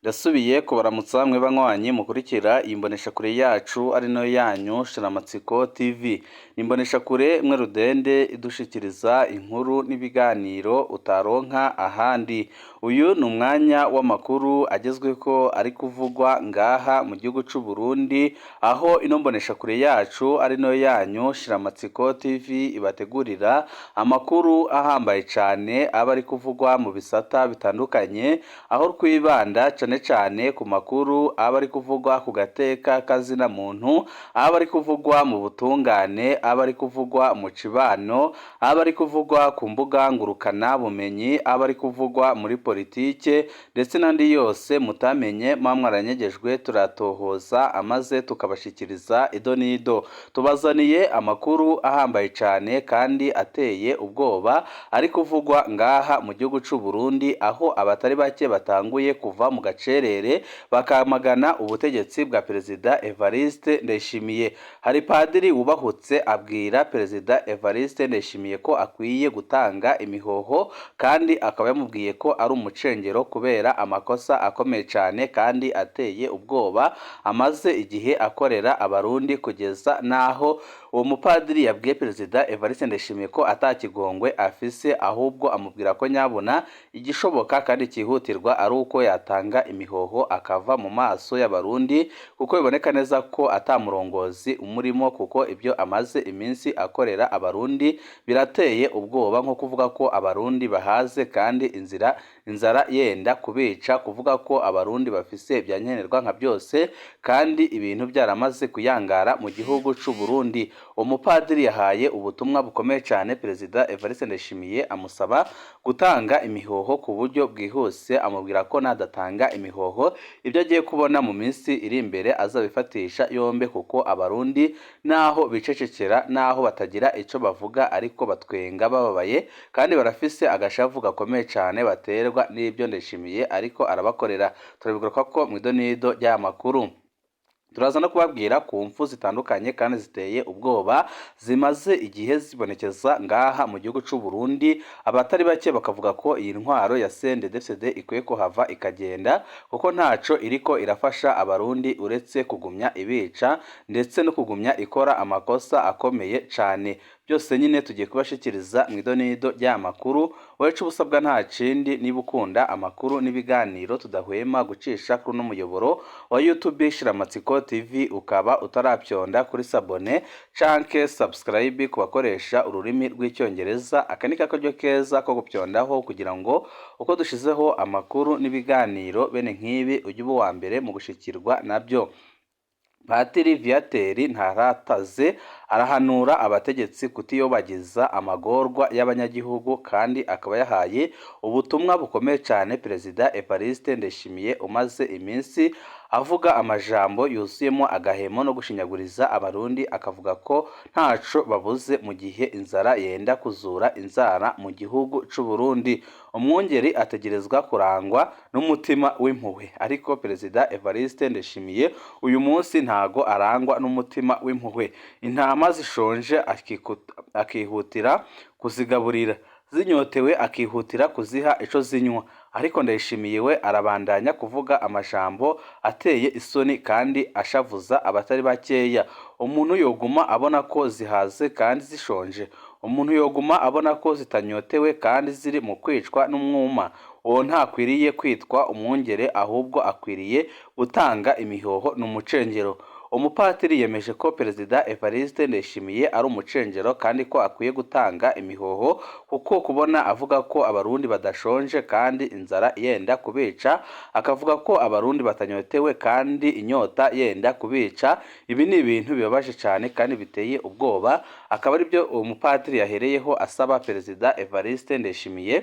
Ndasubiye kubaramutsa mwe banywanyi mukurikira iyi mboneshakure yacu ari nayo yanyu Shiramatsiko TV. Ni imboneshakure imwe rudende idushikiriza inkuru n'ibiganiro utaronka ahandi. Uyu ni umwanya w'amakuru agezweko ari kuvugwa ngaha mu gihugu c'u Burundi, aho ino mboneshakure yacu ari nayo yanyu Shiramatsiko TV ibategurira amakuru ahambaye cane aba ari kuvugwa mu bisata bitandukanye, aho twibanda cane cane ku makuru aba ari kuvugwa ku gateka kazina muntu, aba ari kuvugwa mu butungane, aba ari kuvugwa mu cibano, aba ari kuvugwa ku mbuga ngurukana bumenyi, aba ari kuvugwa muri politike ndetse n'andi yose mutamenye muba mwaranyegejwe, turatohoza amaze tukabashikiriza ido n'ido. Tubazaniye amakuru ahambaye cane kandi ateye ubwoba ari kuvugwa ngaha mu gihugu c'u Burundi, aho abatari bake batanguye kuva mu gacerere bakamagana ubutegetsi bwa Perezida Evariste Ndayishimiye. Hari padiri wubahutse abwira Perezida Evariste Ndayishimiye ko akwiye gutanga imihoho, kandi akaba yamubwiye ko ari umucengero kubera amakosa akomeye cane kandi ateye ubwoba amaze igihe akorera Abarundi, kugeza n'aho uwo mupadiri yabwiye Perezida Evariste Ndayishimiye ko atakigongwe afise, ahubwo amubwira ko nyabuna igishoboka kandi cyihutirwa ari uko yatanga imihoho akava mu maso y'Abarundi, kuko biboneka neza ko atamurongozi umurimo, kuko ibyo amaze iminsi akorera Abarundi birateye ubwoba, nko kuvuga ko Abarundi bahaze kandi inzira inzara yenda kubica, kuvuga ko Abarundi bafise ibyankenerwa nka byose kandi ibintu byaramaze kuyangara mu gihugu c'u Burundi. Umupadiri yahaye ubutumwa bukomeye cyane Perezida Evariste Ndayishimiye, amusaba gutanga imihoho ku buryo bwihuse, amubwira ko nadatanga imihoho ibyo agiye kubona mu minsi iri imbere azabifatisha yombe, kuko Abarundi naho bicecekera, naho batagira ico bavuga, ariko batwenga bababaye kandi barafise agashavu gakomeye cyane baterwa n'ibyo Ndayishimiye ariko arabakorera. Turabigaruka ko mu idonido ry'aya makuru. Turaza no kubabwira ku mfu zitandukanye kandi ziteye ubwoba zimaze igihe zibonekeza ngaha mu gihugu c'u Burundi, abatari bake bakavuga ko iyi ntwaro ya CNDD-FDD ikwiye kuhava ikagenda, kuko ntaco iriko irafasha Abarundi uretse kugumya ibica ndetse no kugumya ikora amakosa akomeye cane. Byose nyine tugiye kubashikiriza mu idonido ry'aya makuru. Wowe ico ubusabwa nta kindi, niba ukunda amakuru n'ibiganiro tudahwema gucisha kuri uno muyoboro wa YouTube Shiramatsiko TV, ukaba utarapyonda kuri s'abonner canke subscribe ku bakoresha ururimi rw'Icyongereza, aka ni kakaryo keza ko gupyondaho kugira ngo uko dushizeho amakuru n'ibiganiro bene nk'ibi ujye uba uwa mbere mu gushikirwa nabyo. Patiri Viateur Ntarataze arahanura abategetsi kutiyobagiza amagorwa y'abanyagihugu, kandi akaba yahaye ubutumwa bukomeye cyane Perezida Evariste Ndayishimiye umaze iminsi avuga amajambo yuzuyemo agahemo no gushinyaguriza Abarundi, akavuga ko ntaco babuze mu gihe inzara yenda kuzura inzara mu gihugu c'u Burundi. Umwungeri ategerezwa kurangwa n'umutima w'impuhwe, ariko Perezida Evariste Ndayishimiye uyu munsi ntago arangwa n'umutima w'impuhwe. Intama zishonje akihutira kuzigaburira, zinyotewe akihutira kuziha ico zinywa, ariko Ndayishimiye we arabandanya kuvuga amajambo ateye isoni kandi ashavuza abatari bakeya. Umuntu yoguma abona ko zihaze kandi zishonje? Umuntu yoguma abona ko zitanyotewe kandi ziri mu kwicwa n'umwuma? Uwo ntakwiriye kwitwa umwungere, ahubwo akwiriye gutanga imihoho n'umucengero. Umupatiri yemeje ko Perezida Evariste Ndayishimiye ari umucengero kandi ko akwiye gutanga imihoho, kuko kubona avuga ko Abarundi badashonje kandi inzara yenda kubica, akavuga ko Abarundi batanyotewe kandi inyota yenda kubica, ibi ni ibintu bibabaje cyane kandi biteye ubwoba. Akaba aribyo uwo mupatiri yahereyeho asaba Perezida Evariste Ndayishimiye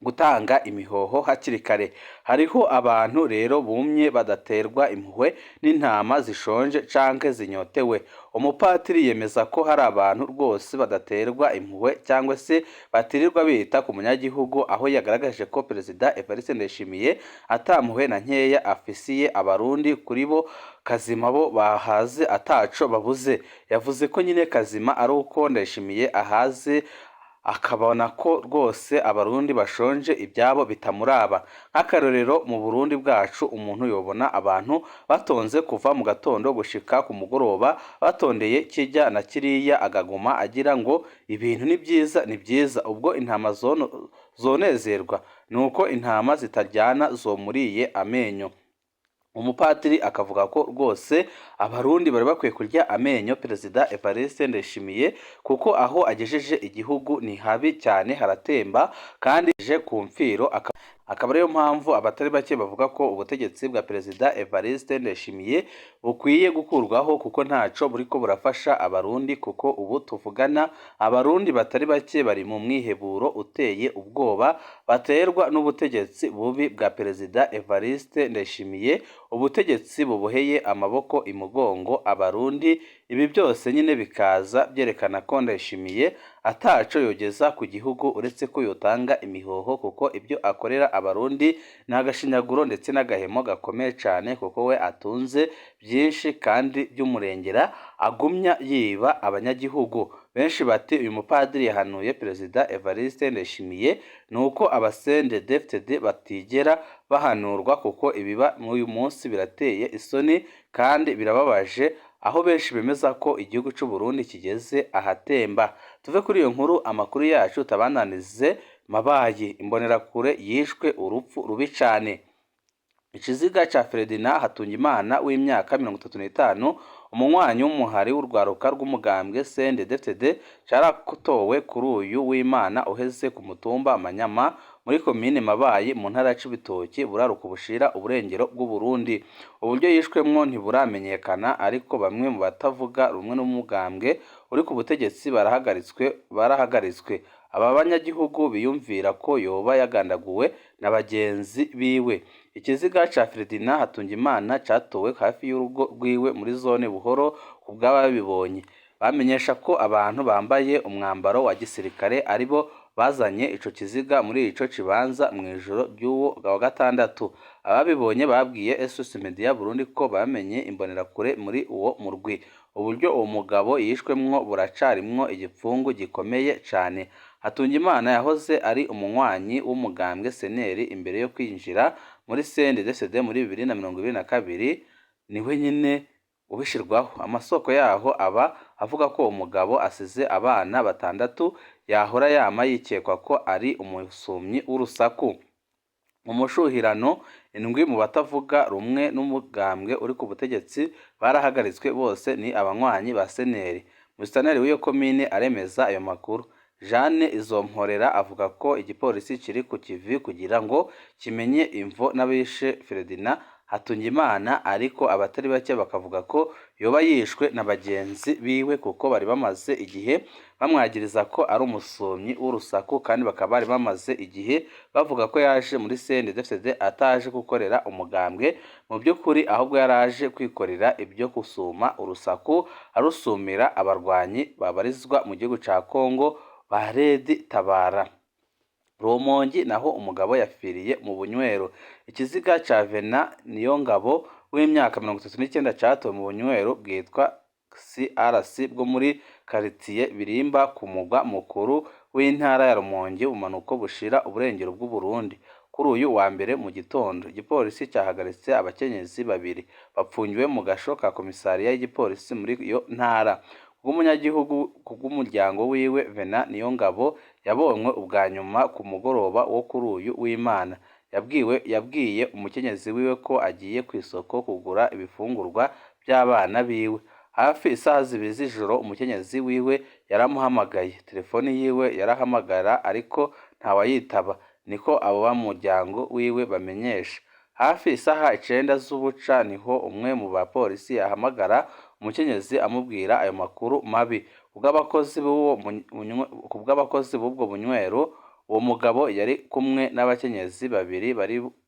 gutanga imihoho hakiri kare. Hariho abantu rero bumye badaterwa impuhwe n'intama zishonje canke zinyotewe. Umupatiri yemeza ko hari abantu rwose badaterwa impuhwe cyangwa se batirirwa bita ku munyagihugu, aho yagaragaje ko Perezida Evariste Ndayishimiye atampuhwe na nkeya afisiye Abarundi. Kuri bo kazima bo bahaze ataco babuze. Yavuze ko nyine kazima ari uko Ndayishimiye ahaze. akabona ko rwose Abarundi bashonje ibyabo bitamuraba. Nk'akarorero, mu Burundi bwacu umuntu yobona abantu batonze kuva mu gatondo gushika ku mugoroba, batondeye kirya na kiriya, agaguma agira ngo ibintu ni byiza, ni byiza. Ubwo intama zonezerwa nuko intama zitaryana zomuriye amenyo. Umupatiri akavuga ko rwose Abarundi bari bakwiye kurya amenyo Perezida Evariste Ndayishimiye, kuko aho agejeje igihugu ni habi cyane, haratemba kandi je ku mfiro. Akaba ariyo mpamvu abatari bake bavuga ko ubutegetsi bwa Perezida Evariste Ndayishimiye bukwiye gukurwaho, kuko ntaco buriko burafasha Abarundi, kuko ubu tuvugana Abarundi batari bake bari mu mwiheburo uteye ubwoba baterwa n'ubutegetsi bubi bwa Perezida Evariste Ndayishimiye, ubutegetsi buboheye amaboko imugongo Abarundi. Ibi byose nyine bikaza byerekana ko Ndayishimiye ataco yogeza ku gihugu, uretse ko yotanga imihoho, kuko ibyo akorera Abarundi ni agashinyaguro ndetse n'agahemo gakomeye cyane, kuko we atunze byinshi kandi by'umurengera agumya yiba abanyagihugu. Benshi bati uyu mupadiri yahanuye Perezida Evariste Ndayishimiye, nuko aba CNDD-FDD batigera bahanurwa, kuko ibiba muri uyu munsi birateye isoni kandi birababaje, aho benshi bemeza ko igihugu cy'u Burundi kigeze ahatemba. Tuve kuri iyo nkuru, amakuru yacu tabananize Mabayi, imbonerakure yishwe urupfu rubi cane. Ikiziga ca Ferdinand Hatungimana w'imyaka 35, umunywanyi w'umuhari w'urwaruka rw'umugambwe CNDD-FDD, carakotowe kuri uyu w'Imana uheze ku mutumba Manyama muri komine Mabayi mu ntara ya Cibitoki, buraruko bushira uburengero bw'u Burundi. Uburyo yishwemwo ntiburamenyekana, ariko bamwe mu batavuga rumwe n'umugambwe uri ku butegetsi barahagaritswe. Aba banyagihugu biyumvira ko yoba yagandaguwe na bagenzi biwe. Ikiziga ca Ferdinand Hatungimana catowe hafi y'urugo rwiwe muri zone Buhoro. Kubw'ababibonye, bamenyesha ko abantu bambaye umwambaro wa gisirikare aribo bazanye ico kiziga muri ico kibanza mw'ijoro ry'uwo wa gatandatu. Ababibonye babwiye SOS Media Burundi ko bamenye imbonerakure muri uwo murwi. Uburyo uwo mugabo yishwemwo buracarimwo igipfungu gikomeye cane. Hatungimana yahoze ari umunywanyi w'umugambwe CNL imbere yo kwinjira muri CNDD-FDD muri 2022, niwe nyine ubishirwaho. Amasoko yaho aba avuga ko uwo mugabo asize abana batandatu, yahora yama yikekwa ko ari umusumyi w'urusaku. Mu mushuhirano, indwi mu batavuga rumwe n'umugambwe uri ku butegetsi barahagaritswe, bose ni abanywanyi ba CNL. Musitanteri w'iyo komine aremeza ayo makuru. Jeanne Izomporera avuga ko igipolisi kiri ku kivi kugira ngo kimenye imvo n'abishe Ferdinand Hatungimana, ariko abatari bake bakavuga ko yoba yishwe na bagenzi biwe, kuko bari bamaze igihe bamwagiriza ko ari umusumyi w'urusaku, kandi bakaba bari bamaze igihe bavuga ko yaje muri CNDD-FDD ataje gukorera umugambwe mu by'ukuri, ahubwo yaraje kwikorera ibyo gusuma urusaku, arusumira abarwanyi babarizwa mu gihugu ca Congo ba Red Tabara. Rumongi naho umugabo yapfiriye mu bunywero. Ikiziga ca Vena Niyongabo w'imyaka 39 catowe mu bunywero bwitwa CRC bwo muri karitiye Birimba ku mugwa mukuru w'intara ya Rumonge, ubumanuko bushira uburengero bw'u Burundi, kuri uyu wa mbere mu gitondo. Igipolisi cyahagaritse abakenyezi babiri bapfungiwe mu gasho ka komisariya y'igipolisi muri iyo ntara. Kubw'umunyagihugu, kubw'umuryango wiwe, Vena Niyongabo yabonywe ubwa nyuma ku mugoroba wo kuri uyu w'Imana. Yabwiye umukenyezi wiwe ko agiye kw'isoko kugura ibifungurwa by'abana biwe. Hafi isaha 2 z'ijoro umukenyezi wiwe yaramuhamagaye. Telefoni yiwe yarahamagara ariko ntawayitaba, niko abo b'umuryango wiwe bamenyesha. Hafi isaha 9 z'ubuca niho umwe mu bapolisi yahamagara umukenyezi amubwira ayo makuru mabi. Kubw'abakozi b'ubwo bunywero, uwo mugabo yari kumwe n'abakenyezi babiri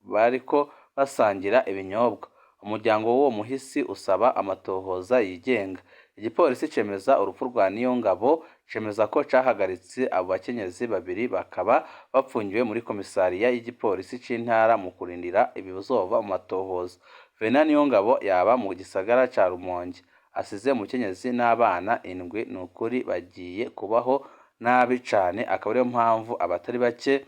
bariko basangira ibinyobwa. Umuryango w'uwo muhisi usaba amatohoza yigenga. Igipolisi cemeza urupfu rwa Niyongabo, cemeza ko cahagaritse abo bakenyezi babiri, bakaba bapfungiwe muri komisariya y'igipolisi c'intara mu kurindira ibizova mu matohoza. Vena Niyongabo yaba mu gisagara ca Rumonge, asize umukenyezi n'abana 7. Nukuri bagiye kubaho nabi cane, akaba ariyo mpamvu abatari bake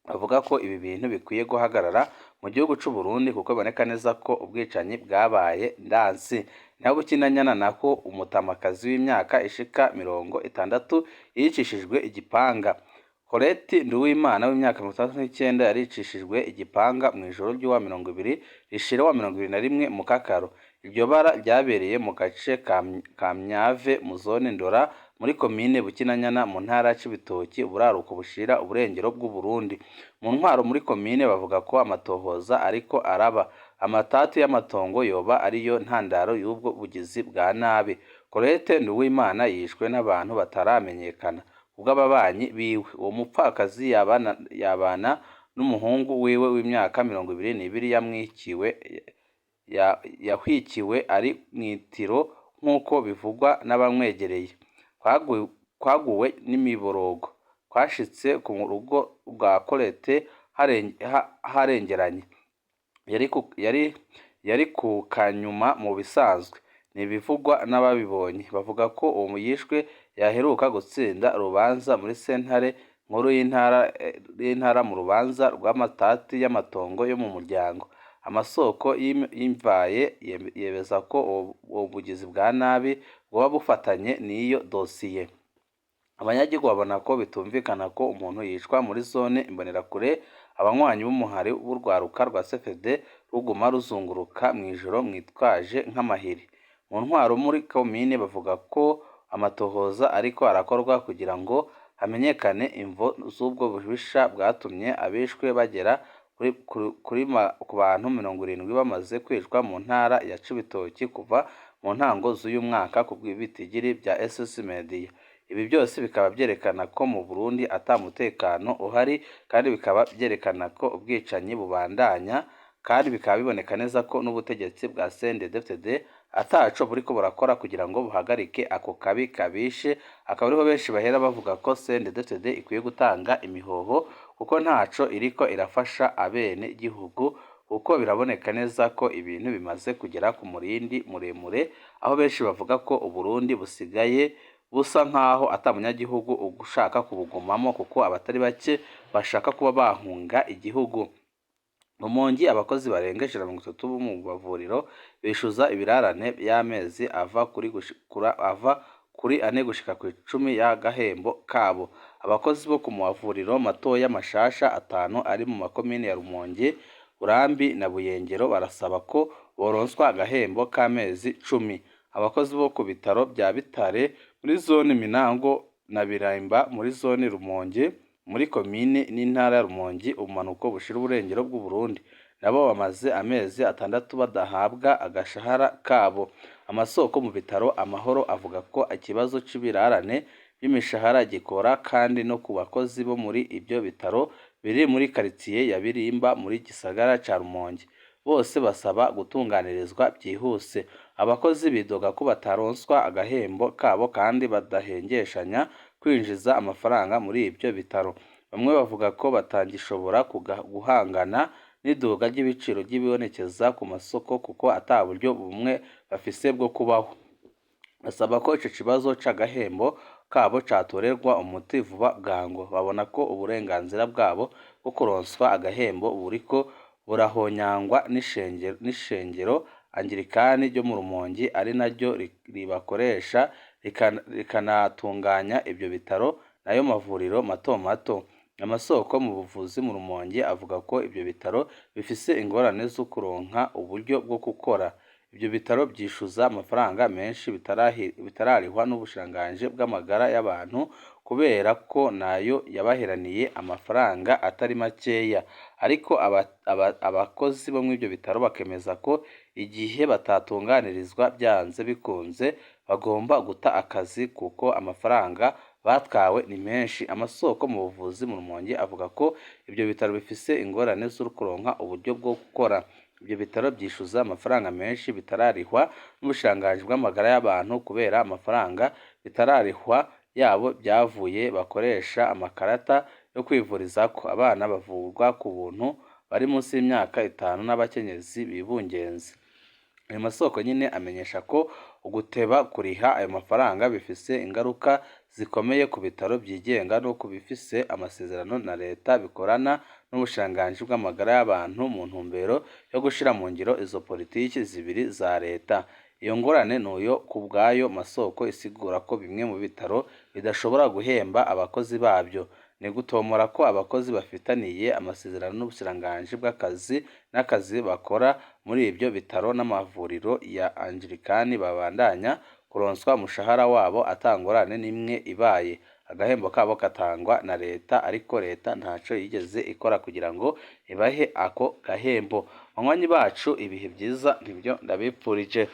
bavuga ko ibi bintu bikwiye guhagarara mu gihugu c'u Burundi, kuko biboneka neza ko ubwicanyi bwabaye ndansi. Naho Bukinanyana nako umutamakazi w'imyaka ishika 60 yicishijwe igipanga. Colette Nduwimana w'imyaka 69 yaricishijwe igipanga mw'ijoro ry'uwa 20 rishira uwa 21 Mukakaro. Iryo bara ryabereye mu gace ka Myave mu zone Ndora muri komine Bukinanyana mu ntara ya Cibitoki, uburaruko bushira uburengero bw'Uburundi. Mu ntwaro muri komine bavuga ko amatohoza ariko araba. Amatati y'amatongo yoba ariyo ntandaro y'ubwo bugizi bwa nabi. Colette Nduwimana yishwe n'abantu bataramenyekana kubw'ababanyi biwe. Uwo mupfakazi yabana n'umuhungu wiwe w'imyaka 22 yahwikiwe ari mw'itiro nk'uko bivugwa n'abamwegereye. Kwaguwe n'imiborogo kwashitse ku rugo rwa Colette harengeranye. Yari ku kanyuma mu bisanzwe, n'ibivugwa n'ababibonye. Bavuga ko uwo yishwe yaheruka gutsinda urubanza muri sentare nkuru y'intara mu rubanza rw'amatati y'amatongo yo mu muryango. Amasoko y'imvaye yemeza ko uwo bugizi bwa nabi bwoba bufatanye n'iyo dosiye. Abanyagihugu babona ko bitumvikana ko umuntu yicwa muri zone Imbonerakure, abanywanyi b'umuhari w'urwaruka rwa CFD ruguma ruzunguruka mw'ijoro mwitwaje nk'amahiri. Mu ntwaro muri komine bavuga ko amatohoza ariko arakorwa kugira ngo hamenyekane imvo z'ubwo bubisha bwatumye abishwe bagera ku bantu 70 bamaze kwicwa mu ntara ya Cibitoki kuva mu ntango z'uyu mwaka ku bw'ibitigiri bya SOS Media. Ibi byose bikaba vyerekana ko mu Burundi ata mutekano uhari, kandi bikaba vyerekana ko ubwicanyi bubandanya, kandi bikaba biboneka neza ko n'ubutegetsi bwa CNDD-FDD ataco buriko burakora kugira ngo buhagarike ako kabi kabishe. Akaba ariho benshi bahera bavuga ko CNDD-FDD ikwiye gutanga imihoho, kuko ntaco iriko irafasha abene gihugu, kuko biraboneka neza ko ibintu bimaze kugera ku murindi muremure, aho benshi bavuga ko Uburundi busigaye busa nkaho ata munyagihugu ushaka kubugumamo, kuko abatari bake bashaka kuba bahunga igihugu. Rumongi abakozi barenga 130 bo mu mavuriro bishuza ibirarane y'amezi ava kuri 4 gushika ku 10 y'agahembo kabo. Abakozi bo ku mavuriro matoya mashasha 5 ari mu makomine ya Rumonge, Burambi na Buyengero barasaba ko boronswa agahembo k'amezi 10. Abakozi bo ku bitaro bya Bitare muri zone Minango na Birimba muri zone Rumonge muri komine n'intara ya Rumonge, ubumanuko bushira uburengero bw'Uburundi, nabo bamaze amezi 6 badahabwa agashahara kabo. Amasoko mu bitaro Amahoro avuga ko ikibazo c'ibirarane by'imishahara gikora kandi no ku bakozi bo muri ibyo bitaro biri muri karitiye ya Birimba muri gisagara ca Rumonge. Bose basaba gutunganirizwa byihuse. Abakozi bidoga ko bataronswa agahembo kabo kandi badahengeshanya kwinjiza amafaranga muri ibyo bitaro. Bamwe bavuga ko batagishobora guhangana n'iduga ry'ibiciro ry'ibibonekeza ku masoko, kuko ata buryo bumwe bafise bwo kubaho. Basaba ko ico kibazo c'agahembo kabo catorerwa umuti vuba bwango. Babona ko uburenganzira bwabo bwo kuronswa agahembo buriko burahonyangwa n'ishengero Anglikani ryo mu Rumonge, ari naryo ribakoresha rikanatunganya ibyo bitaro n'ayo mavuriro mato mato. Amasoko mu buvuzi mu Rumonge avuga ko ibyo bitaro bifise ingorane zo kuronka uburyo bwo gukora. Ibyo bitaro byishuza amafaranga menshi bitararihwa n'ubushikiranganji bw'amagara y'abantu, kubera ko nayo yabaheraniye amafaranga atari makeya. Ariko abakozi bo muri ibyo bitaro bakemeza ko igihe batatunganirizwa byanze bikunze bagomba guta akazi, kuko amafaranga batwawe ni menshi. Amasoko mu buvuzi mu Rumonge avuga ko ibyo bitaro bifise ingorane zo kuronka uburyo bwo gukora. Ibyo bitaro byishuza amafaranga menshi bitararihwa n'ubushikiranganji bw'amagara y'abantu, kubera amafaranga bitararihwa yabo byavuye bakoresha amakarata yo kwivurizako. Abana bavurwa ku buntu bari munsi y'imyaka 5 n'abakenyezi bibungenze. Ayo masoko nyine amenyesha ko uguteba kuriha ayo mafaranga bifise ingaruka zikomeye ku bitaro byigenga no ku bifise amasezerano na leta bikorana n'ubushikiranganji bw'amagara y'abantu mu ntumbero yo gushira mu ngiro izo politiki zibiri za leta. Iyo ngorane nuyo ku bw'ayo masoko isigura ko bimwe mu bitaro bidashobora guhemba abakozi babyo. Ni gutomora ko abakozi bafitaniye amasezerano n'ubushikiranganji bw'akazi n'akazi bakora muri ibyo bitaro n'amavuriro ya Anglikani babandanya kuronswa umushahara wabo ata ngorane n'imwe ibaye. Agahembo kabo katangwa na leta, ariko leta ntaco yigeze ikora kugira ngo ibahe ako gahembo. Banywanyi bacu, ibihe vyiza nibyo ndabipfurije.